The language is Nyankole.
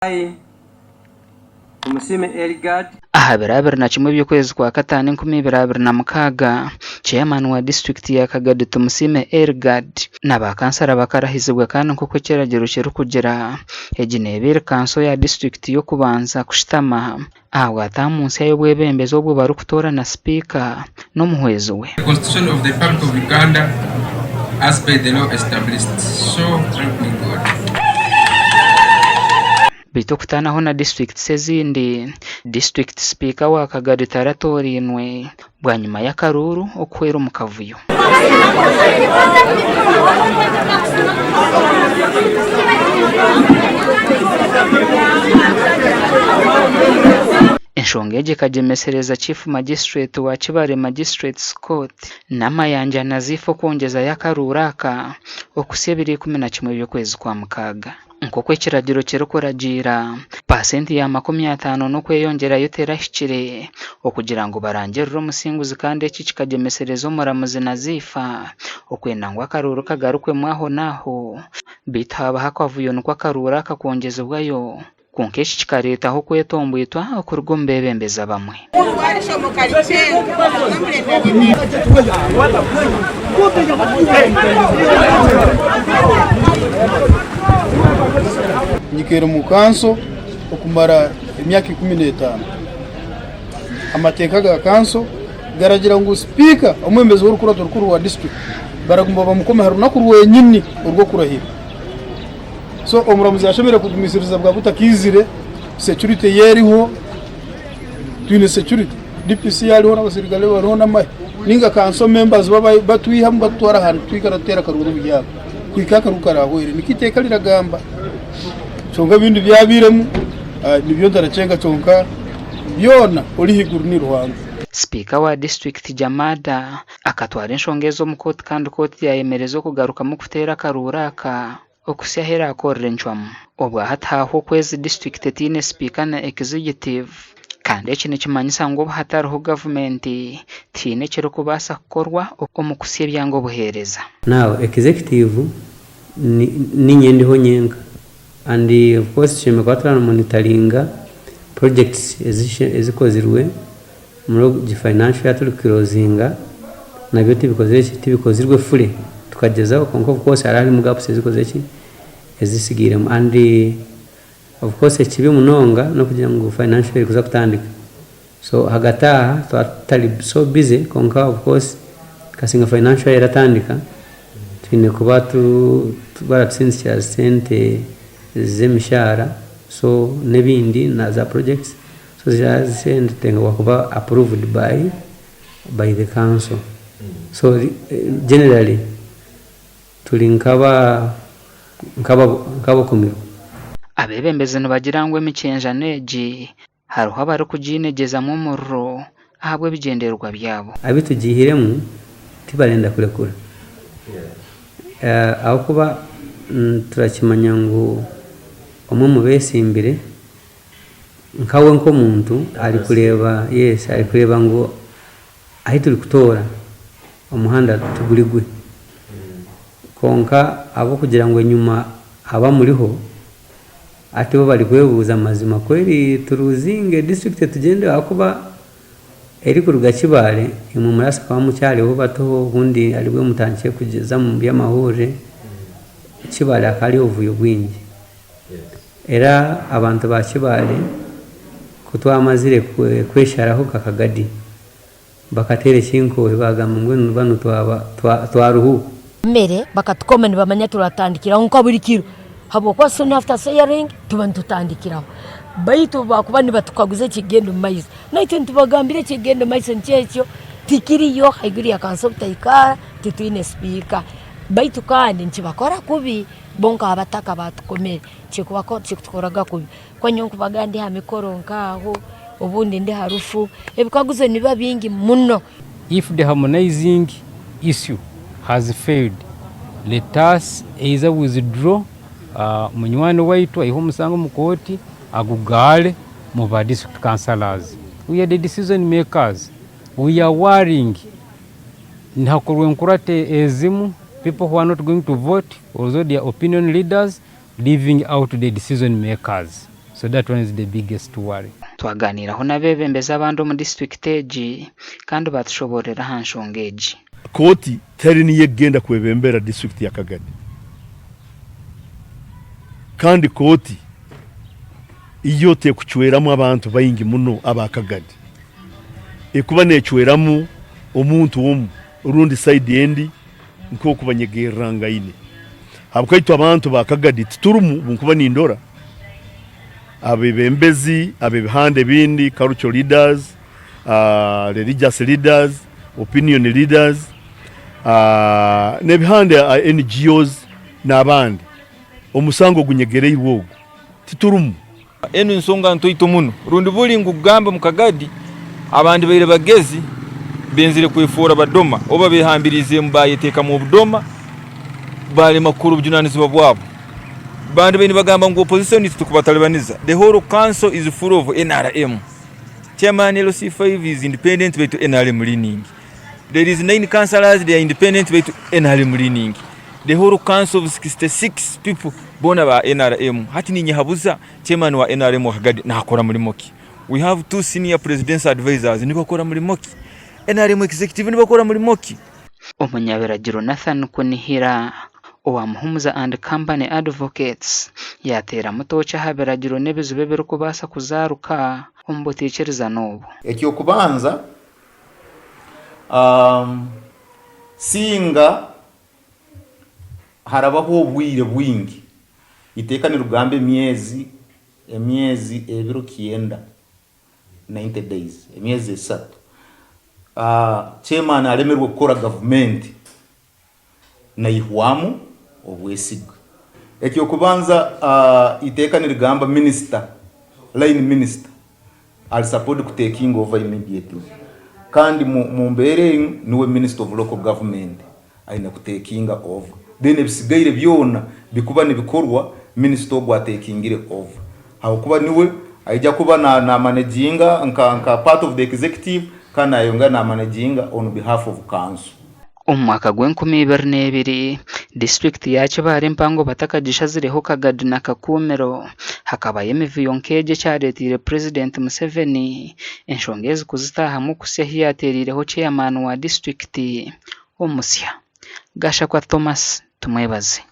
I, Tumusiime Eligard. Aha biro 21 by'okwezi kwa Kataano 2026, Chairman wa disiturikiti ya Kagadi Tumusiime Eligard na ba kansara bakarahizibwa kandi nk'oku ekiragiro kirikugira, egi neeba eri kanso ya disiturikiti y'okubanza kushutama ahabwa taamu nsya y'obwebembezi obwo barikutoorana sipiika n'omuhwezi we. The Constitution of the Republic of Uganda as per the law established. So help me God. Beitu okutaanaho na disiturikiti ezindi, disiturikiti sipiika wa Kagadi taratoorainwe bwanyima y'akaruuru okuhwera omu kavuyo. Enshonga egi ekagyemesereza Chief Magistrate wa Kibale Magistrates Court, Namayanja Nazif okwongyezayo akaruuru aka okuhitsya ebiro 11 by'okwezi kwa Mukaaga. Nk'oku ekiragiro kirikuragiira, paasenti ya 50 n'okweyongyerayo terahikire okugira ngu barangirire omusinguzi kandi eki kikagyemesereza omuramuzi Nazifa okwenda ngu akaruuru kagarukwemu aho n'aho beitu haabaho akavuyo nikwo akaruuru aka kwongyezibwayo. Kwonka eki kikareetaho okwetombwitwa okuruga omu beebembezi abamwe. Nyikaire omu kanso okumara emyaka 15. Amateeka ga kanso garagira ngu sipiika omwebembezi w'orukurato rukuru rwa disiturikiti baraguma bamukome aha runaku rwenyini orw'okurahira. So omuramuzi ashemereire kugumisiriza bwa butakaizire, security ye eriho, twine security, DPC ariho n'abaserukare bariho n'amahe ninga kanso members batwihamu batutwara ahantu twikara tuteera akaruuru buri aho kuhika akaruuru karahwere nikwo eiteeka riragamba. Kyonka ebindi byabairemu nibyo ntarakyenga kyonka byona ori ahaiguru ni Ruhanga. Sipiika wa disiturikiti Jamada akatwara enshonga ezi omu kooti kandi kooti yaayemereza okugarukamu kuteera akaruuru aka. Okuhitsya ahu eraakorera encwamu. Obwa hati haaho okwezi disiturikiti etaine sipiika na ekizigitivu kandi eki nikimanyisa ngu obu hatariho gavumenti tihaine ekirikubaasa kukorwa omu kuhitsya ebyanga obuheereza. Now executive ninye ndiho nyenka and of course tushemereire kuba turamonitaringa projects ezikozirwe Omuri ogu financial year turi kuclosinga nabyo tibikozire ki tibikozirwe fully tukagyezaho kwonka of course hariho harimu gaps ezikozire ki ezisigairemu and of course ekibi munonga n'okugira ngu financial year erikuza kutandika so ahagati aha twaba tutari so busy kwonka of course kasinga financial year eratandika twine kuba tu baratusindikira sente z'emishaara so n'ebindi na za projects. So ziriya sente zitengwa kuba approved by by the council. So generally turi nkaba nkaba nkabakumirwe. Abeebembezi nibagira ngu emikyenjano egi hariho abarikugiinegyezamu omuriro ahabw'ebigyendererwa byabo. Abu tugiihiremu tibarenda kurekura ahabw'okuba turakimanya ngu omwe omu beesimbire Nkawe nk'omuntu arikureeba yes arikureeba ngu ahi turikutoora omuhanda tiguri gwe kwonka ahabw'okugira ngu enyima abamuriho hati bo barikwebuuza mazima kweri turuzinge disiturikiti etugyende ahakuba erikuruga Kibaale imwe murabaasa kuba mukyariho bato obundi aribwo mutandikire kuza omu by'amahurire Kibaale hakaba hariyo obuvuyo bwingi. Era abantu ba Kibaale ku twamazire kwesharaho nka Kagadi, bakateera ekinkoohe baagamba mbwenu banu twaba twaruhuuka. Emere bakatukoma nibamanya turatandikiraho nka buri kiro habwokuba soon after swearing tuba nitutandikiraho baitu obu bakuba nibatukaguza ekigenda omu maiso naitwe nitubagambira ekigenda omu maiso nikyo ekyo tikiriyo haiguru ya kanso obutaikara titwine sipiika baitu kandi nikibakora kubi. Bo nk'abataka baatukomere kikutukoraga kubi. Kuba nyowe nkubaga ndi ha mikoro nk'aho, obundi ndi ha rufu, ebikaguzo nibiba bingi muno. If the harmonizing issue has failed, let us either withdraw munywani waitu aihe omusango omu kooti agugaare mu ba district councillors. We are the decision makers, we are worrying nihakorwa enkurato ezimu people who are not going to vote although they are opinion leaders leaving out the decision makers. So that one is the biggest worry. Twaganiiraho n'abeebembezi abandi omu disiturikiti egi kandi baatushoboororera aha nshonga egi. Kooti teri niyo ekugenda kwebembera disiturikiti ya Kagadi kandi kooti yo tekucweramu abantu baingi muno aba Kagadi, ekuba necweramu omuntu omu rundi sayidi endi nk'oku banyegerrangaine. Habwokuba itwe abantu ba Kagadi titurimu, obu nkuba nindora abebembezi ab'ebihanda ebindi, cultural leaders, religious leaders, opinion leaders, n'ebihanda NGOs n'abandi, omusango ogunyegereirwe ogu titurimu. Enu nsonga ntoito muno rundi buli ngu kugamba omu Kagadi abandi baire bagezi benzire kwefoora badoma oba behambiriizeemu bayeteekamu obudoma balema kukora obujunanizibwa bwabo. Bandi baine nibagamba ngu opposition itwe tukubatalibaniza. The whole council is full of nrm. Chairman LC5 is independent baitu nrm leaning. There is 9 councillors they are independent baitu nrm leaning. The whole council of 66 people boona ba nrm. Hati ninyehabuza chairman wa nrm wa Kagadi nakora murimo ki? We have two senior presidential advisors nibakora murimo ki? Nrm executive nibakora murimo ki? Omunyabiragiro Nathan Kunihira owa Muhumuza and Company Advocates yaateeramu tooki aha biragiro n'ebizibu ebirikubaasa kuzaaruka omu butaikirizana obu. Eky'okubanza, singa harabaho obwire bwingi, iteeka nirugamba emyezi, emyezi ebiro kyenda, 90 days, emyezi esatu, chairman aremerwe kukora gavumenti naihwamu obwesige. Eky'okubanza, iteeka nirigamba minisita, line minister, ari supposed ku taking over immediately kandi mu mbeera enu niwe minister of local government aine ku takinga over then ebisigaire byona bikuba nibikorwa minister ogu atekingire over ahabw'okuba niwe aija kuba na managinga nka part of the executive kandi nayongera na managinga on behalf of council. Omu mwaka gw'enkumi ibiri n'ebiri, disiturikiti ya Kibaale empango batakagishazireho Kagadi na Kakuumiro, hakabayo emivuyo nk'egi ekyareeteire Purezidenti Museveni enshonga ezi kuzitaahamu kuhitsya ahu yaateereireho Ceyamaani wa disiturikiti omusya, Gashakwa Thomas Tumwebaze.